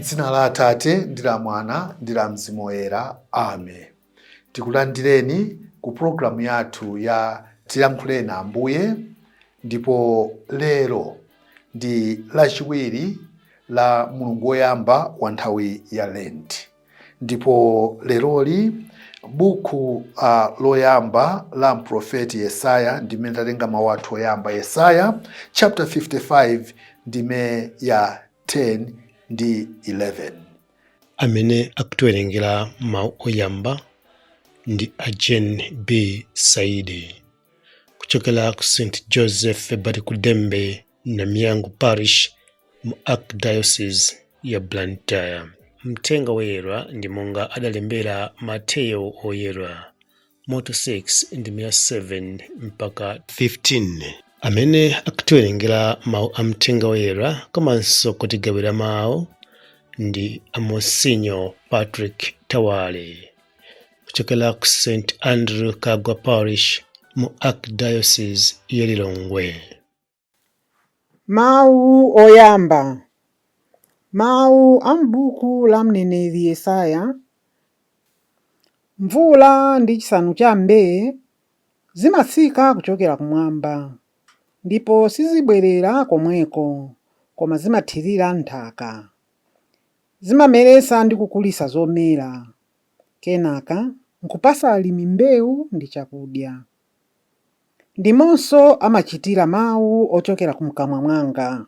M'dzina la Atate ndi la Mwana ndi la Mzimu Woyera. Amen. Tikulandireni ku programu yathu ya Tilankhuleni Ambuye, ndipo lero ndi lachiwiri la mulungu woyamba wa nthawi ya Lent. Ndipo leroli buku loyamba la mprofeti Yesaya ndimene tatenga mawu athu oyamba, Yesaya chapter 55 ndime ya 10 ndi 11. Amene akutiwerengera mawu oyamba ndi a Jane B. Saidi kuchokera ku St Joseph Balikuddembe Namyango Parish mu Archdiocese ya Blantyre. Mthenga Woyera ndi monga adalembera Mateyo Woyera mutu 6 ndime ya 7 mpaka 15. Amene akutiwerengera mawu a Mthenga Woyera komanso kutigawira mawu ndi a Monsinyo Patrick Tawale kuchokera ku St Andrew Kagwa Parish mu Archdiocese ya Lilongwe. Mawu oyamba. Mawu a m'buku la mneneri Yesaya. Mvula ndi chisanu cha mbee zimatsika kuchokera kumwamba, ndipo sizibwerera komweko, koma zimathirira nthaka. Zimameretsa ndi kukulitsa zomera, kenaka nkupatsa alimi mbewu ndi chakudya. Ndimonso amachitira mawu ochokera mkamwa mwanga.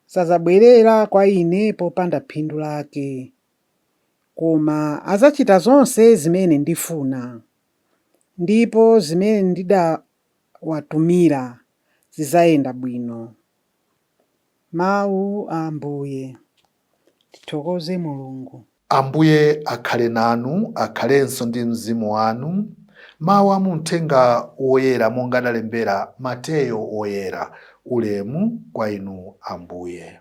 Sadzabwerera kwa ine popanda phindu lake, koma adzachita zonse zimene ndifuna, ndipo zimene ndidawatumira zidzayenda bwino. Mawu a Ambuye. Tithokoze Mulungu. Ambuye akhale nanu, akhalenso ndi mzimu wanu. Mawu a mu Mthenga Woyera monga adalembera Mateyo Woyera. Ulemu kwa inu Ambuye.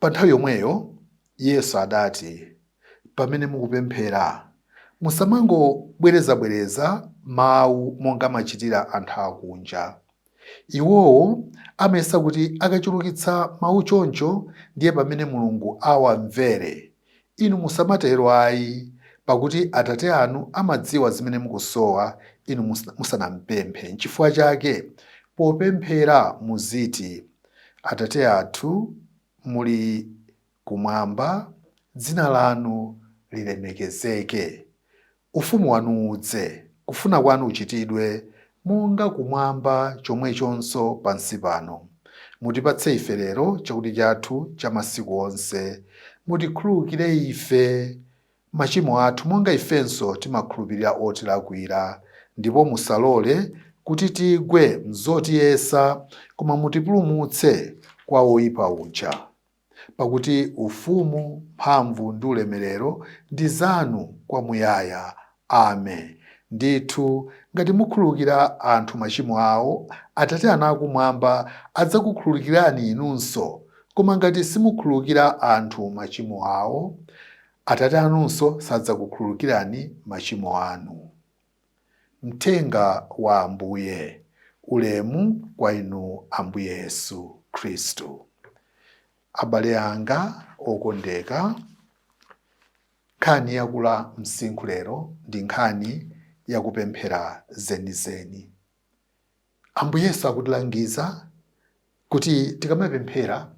Pa nthawi yomweyo Yesu adati, Pamene mukupemphera, musamangobwerezabwereza mawu monga amachitira anthu akunja. Iwowo amayesa kuti akachulukitsa mawu choncho, ndiye pamene Mulungu awamvere. Inu musamatero ai, pakuti Atate anu amadziwa zimene mukusowa inu musanampemphe. Nchifukwa chake popemphera muziti, Atate athu muli kumwamba, dzina lanu lilemekezeke. Ufumu wanu udze, kufuna kwanu kuchitidwe, monga kumwamba chomwechonso pansi pano. Mutipatse ife lero chakudya chathu cha masiku onse. Mutikhululukire ife machimo athu monga ifenso timakhulupirira otilakwira. Ndipo musalole kuti tigwe m'zotiyesa, koma mutipulumutse kwa woipa uja. Pakuti ufumu, mphamvu ndi ulemerero ndi zanu kwamuyaya. Ame. Ndithu, ngati mukhululukira anthu machimo awo, Atate anu akumwamba adzakukhululukirani inunso. Koma ngati simukhululukira anthu machimo awo, Atate anunso sadzakukhululukirani machimo anu. Mthenga wa Ambuye. Ulemu kwa inu Ambuye Yesu Khristu. Abale anga okondeka, nkhani yakula msinkhu lero ndi nkhani yakupemphera zenizeni. Ambuye Yesu akutilangiza kuti tikamapemphera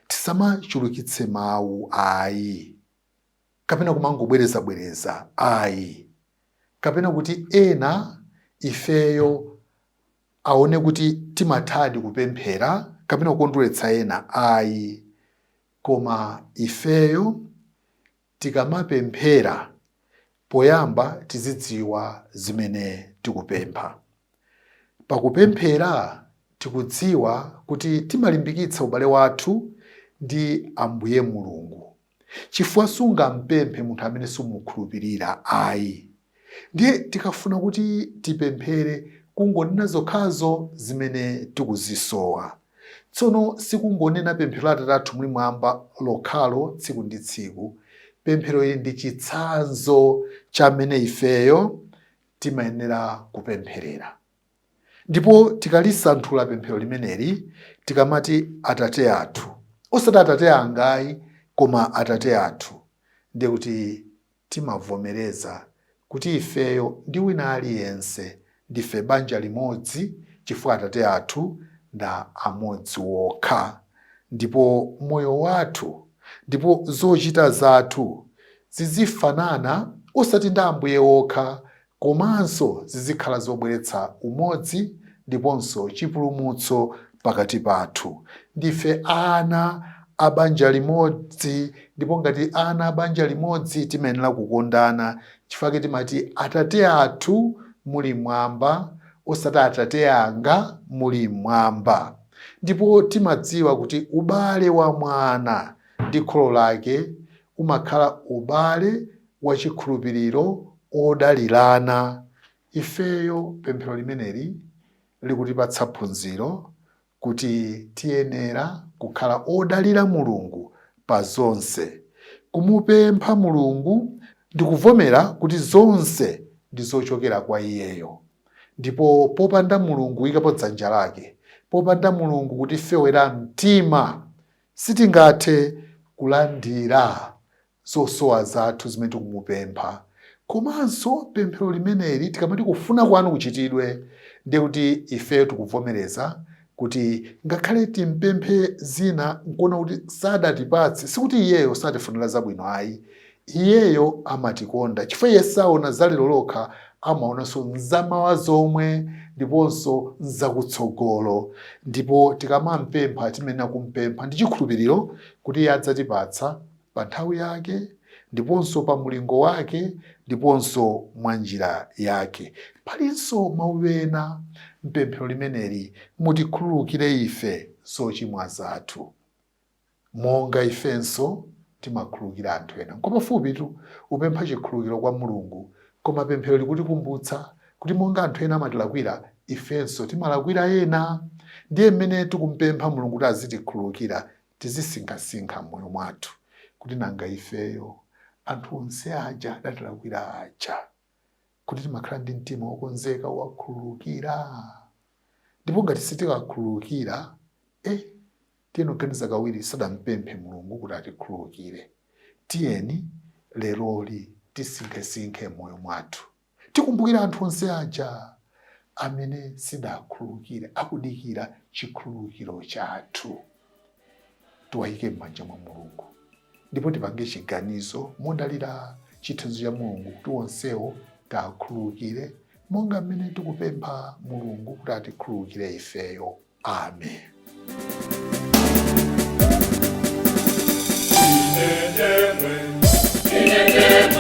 tisamachulukitse mawu ayi, kapena kumangobwerezabwereza ayi, kapena kuti ena ifeyo aone kuti timathadi kupemphera kapena kukondweretsa ena ayi, koma ifeyo tikamapemphera poyamba tizidziwa zimene tikupempha. Pakupemphera tikudziwa kuti timalimbikitsa ubale wathu ndi Ambuye Mulungu, chifukwa sungampemphe munthu amene sumukhulupirira ayi. Ndiye tikafuna kuti tipemphere kungonena zokhazo zimene tikuzisowa. Tsono sikungonena pemphero la Atate athu muli mwamba lokhalo tsiku ndi tsiku. Pemphero ili ndi chitsanzo cha mmene ifeyo timayenera kupempherera. Ndipo tikalisanthula pemphero limeneli, tikamati Atate athu, osati Atate anga ayi, koma Atate athu, ndiye kuti timavomereza kuti ifeyo ndi wina aliyense ndife banja limodzi, chifukwa Atate athu nda amodzi wokha. Ndipo moyo wathu ndipo zochita zathu zizifanana osati ndi Ambuye wokha, komanso zizikhala zobweretsa umodzi ndiponso chipulumutso pakati pathu. Ndife ana a banja limodzi, ndipo ngati ana a banja limodzi timayenera kukondana, chifukwa timati Atate athu muli mwamba, osati Atate anga muli mwamba. Ndipo timadziwa kuti ubale wa mwana ndi kholo lake umakhala ubale wa chikhulupiriro odalirana. Ifeyo pemphero limeneli likutipatsa phunziro kuti tiyenera kukhala odalira Mulungu pa zonse, kumupempha Mulungu ndi kuvomera kuti zonse ndi zochokera kwa iyeyo. Ndipo popanda Mulungu kuyikapo dzanja lake, popanda Mulungu kutifewera mtima, sitingathe kulandira zosowa zathu zimene tikumupempha. Komanso pemphero limeneli tikamati kufuna kwanu kuchitidwe, ndiye kuti ifeyo tikuvomereza kuti ngakhale timpemphe zina nkuona kuti sadatipatse, sikuti iyeyo satifunira zabwino ayi. Iyeyo amatikonda, chifukwa iye saona zalero lokha, amaonanso nzamawa zomwe ndiponso nzakutsogolo. Ndipo tikamampempha timayenera kumpempha ndi chikhulupiriro kuti iye adzatipatsa pa nthawi yake ndiponso pa mulingo wake ndiponso mwa njira yake. Palinso mawu ena mpemphero limeneli: mutikhululukire ife zochimwa zathu, monga ifenso timakhululukira anthu ena. Nkopafupitu upempha chikhululukiro kwa Mulungu, koma pemphero likutikumbutsa kuti monga anthu ena amatilakwira, ifenso timalakwira ena. Ndiye mmene tikumpempha Mulungu kuti azitikhululukira, tizisinkhasinkha m'moyo mwathu kuti nanga ifeyo anthu onse aja adatilakwira aja, kuti timakhala ndi mtima wokonzeka wakhululukira. Ndipo ngati sitikakhululukira, tiyeni kuganiza kawiri sadampemphe Mulungu kuti atikhululukire. Tiyeni leroli tisinkhesinkhe m'moyo mwathu, tikumbukire anthu onse aja amene sidakhululukire, akudikira chikhululukiro chathu. Tiwayike m'manja mwa Mulungu ndipo tipange chiganizo modalira chithandizo cha Mulungu kuti onsewo tiwakhululukire monga mmene tikupempha Mulungu kuti atikhululukire ifeyo. Amen. Ine ndemwe.